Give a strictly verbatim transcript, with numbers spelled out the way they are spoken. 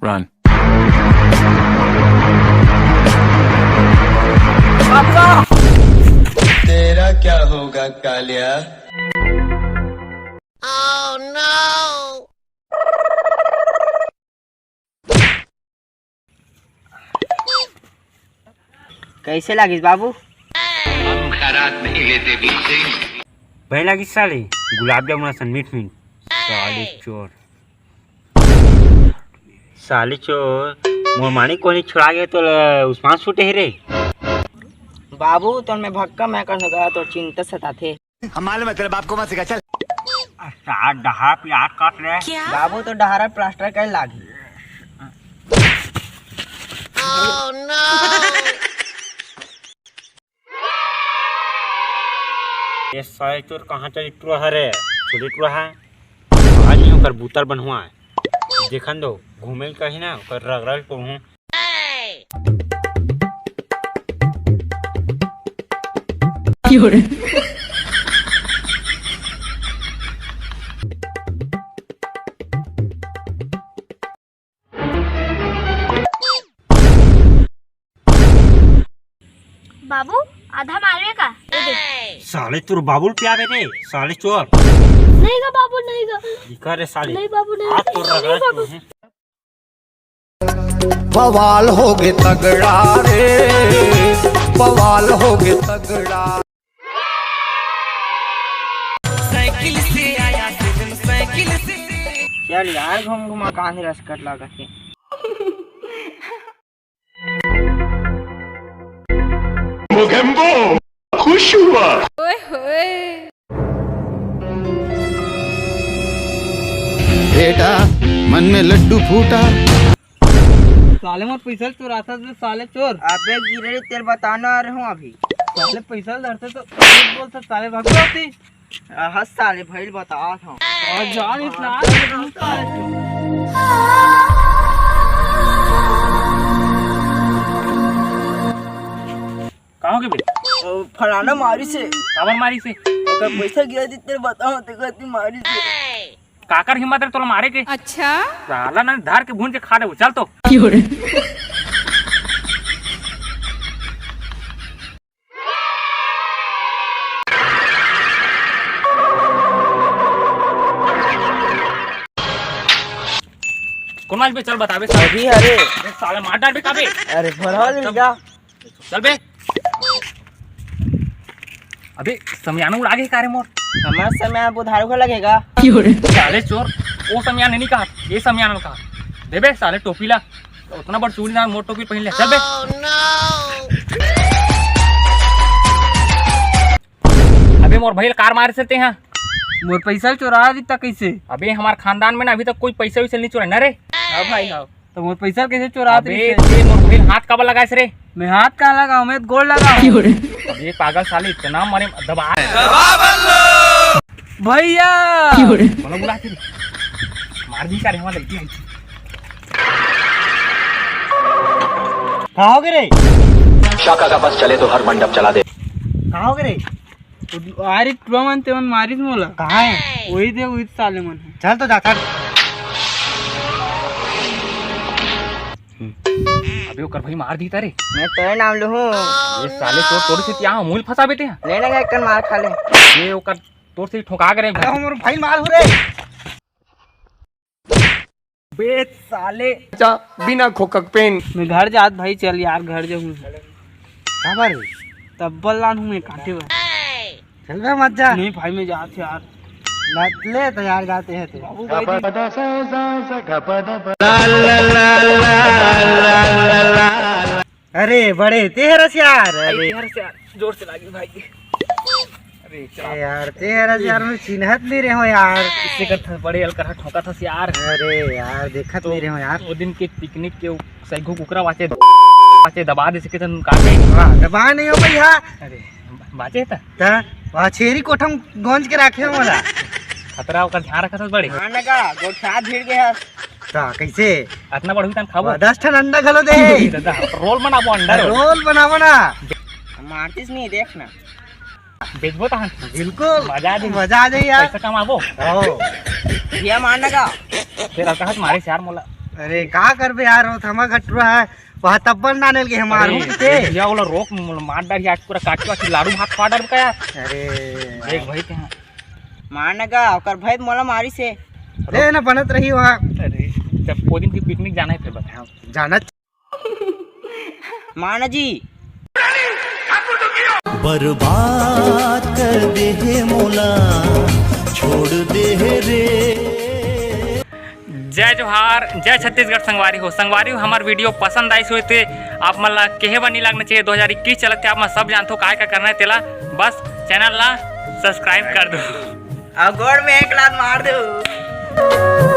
Run. तेरा क्या होगा, कालिया? कैसे लागिस बाबू? हम खराब नहीं लेते बीर सिंह। बे लागिस साले, गुलाब जामुन असन मीठ मीठ। साले चोर। साले चोर, मोर मानी कोनी छुड़ा गे तो उस्मान छूटे हे रे। बाबू, तोर में भक्का मैं कर सका, तोर चिंता सताथे। हम मालूम है तेरे बाप को मत सिखा, चल। आ, साला डहार प्याज काट ले। बाबू, तो डहार प्लास्टर करे लागही। ये साले चोर कहाँ चली टुरा हरे? चोरी टुरा है। आज नहीं ओकर बूता ल बनवाए। देखन दो, घूमे ल कही ना, ओकर रगड़ा ल टोहूं। बाबू, आधा मारवे का? दे दे। साले तोर बाबू ल पियाबे रे, साले चोर। नहीं गा बाबू, नहीं गा। दिखा रे साले। नहीं बाबू, नहीं। आज तोर नहीं रगड़ा बाबू। तोर है। बवाल होगे तगड़ा रे, बवाल होगे तगड़ा। साइकिल से आया सजन, साइकिल से। चल यार, घूम घुमा कांधे रस कट लागत हे। मोगेम्बो खुश हुआ। ओए होए। बेटा, मन में लड्डू फूटा। साले मोर पैसा चुराता तो साले चोर। अबे गिरे रे, तेल बताना आ रहे हूँ अभी। साले पैसा धरते तो बोलता साले भगवती। आहा, साले भइल बतात हूँ। और जान इतना कहाँ हो गए बे? ओ, फलाना मारी से। काबर मारी से? ओकर पैसा गिरा दी, तेरे बताओ, ते कहती मारी से। काकर हिम्मत रे तोला मारे के? अच्छा। साला ना धर के भून के खा देबो, चल तो। कौन आज बे? चल बताबे साले। अभी अरे। अरे साले मार डाल बे का बे? अरे भरवा ले का? चल बे। अबे समियाना उड़ा गे का रे मोर? हमार समियाना बुधारू का लगेगा। साले चोर, वो समियाना नहीं कहा, ये समियाना कहा। दे बे साले टोपी ला। उतना बड़ चूड़ी ना, मोर टोपी पहन ले, चल बे। अबे मोर भाई ला कार मारे से ते हा। मोर पैसा चोरा दिता कैसे? अबे हमार खानदान में ना अभी तक कोई पैसा वैसा नहीं चोरा ना रे। हाँ भाई, हाँ। तो मोर पैसा कैसे चोरा अबे दिता? ते मोर भाई हाथ काबर लगाए से रे? मैं हाथ का लगा, मैं गोड़ लगा। अबे पागल साले, इतना मारे दबा। भैया! बोलो बुला के। मार दी सारे, हमारे लड़की आई थी। कहाँ हो गए रे? शाखा का बस चले तो हर मंडप चला दे। कहाँ हो गए रे? अरे टुआ मन ते मन मारिस मोला। कहाँ है? वही दे, वही साले मन है। चल तो जाता। अबे ओकर भाई मार दी तारे। मैं तेरे नाम लूँ। ये साले चोर तोर से क्या मूल फंसा बेटे हैं? ले लेंगे एक कन मार खा ले। ये ओकर तोर से ठोका करे। अरे हमर भाई मार हो रे। बे साले। अच्छा, बिना खोकक पेन। मैं घर जात भाई, चल यार घर जाऊँ। काबर? तब्बल लान हूँ मैं काटे बर। चल बे मत जा। नहीं भाई मैं जात यार। मत ले तो यार जाते हैं तो। बाबू भाई दी- अरे बड़े ते हरस यार, अरे। यार से यार, जोर से लागी भाई। अरे, ए यार, ते हरस यार, मैं चिन्हत नहीं रहे हो यार। इससे कर था, बड़े अलकर ठोका था यार। अरे यार, देखत तो नहीं रहे हो यार। वो दिन के पिकनिक के सैगो कुकरा वाचे, वाचे दबा दे सके तन काटे। वाह, दबा नहीं हो भैया। अरे, बाचे था। ता, वहाँ छेरी कोठम गोंज के रखे हो मोला। खतरा ओकर ध्यान रखत हस बड़े। हाँ ना का, गोठा भिड़ गया। ता, कैसे? अतना बड़ हुई तन खाबो। वाह, दस ठन अंडा घलो दे। दादा, रोल बनाबो अंडा रोल। रोल बनाबो ना। मारतीस नहीं, देख ना। बेचबो तहन। बिल्कुल। मजा आ जाई। मजा आ जाई यार। पैसा कमाबो। हो। भैया मारना का? फिर अब कहत मारे यार मोला। अरे का करबे यार, वो थमा घटुरा है, वहाँ तब्बल नानेल के हमार अरे, हूँ के। भैया, ओला रोक, मोला मार डारही आज, पूरा काटी वाटी लाड़ू भात खवा डारबे का यार। अरे देख भाई, तेहा मार न गा, ओकर भाई मोला मारी से। ले ना बनत रही वहाँ। अरे, जब वो दिन की पिकनिक जाना है, फिर बताओ। जाना मार न जी। बर्बाद कर दे हे मोला, छोड़ दे हे रे। जय जोहार, जय छत्तीसगढ़। संगवारी हो, संगवारी हो, हमार वीडियो पसंद आइस होय ते आप मन ला केहे बर नहीं लगना चाहिए। दो हज़ार इक्कीस चलत हे, आप मन सब जानथो काय का करना है तेला, बस चैनल ला सब्सक्राइब कर दो। अब गोड़ में एक लात मार दो।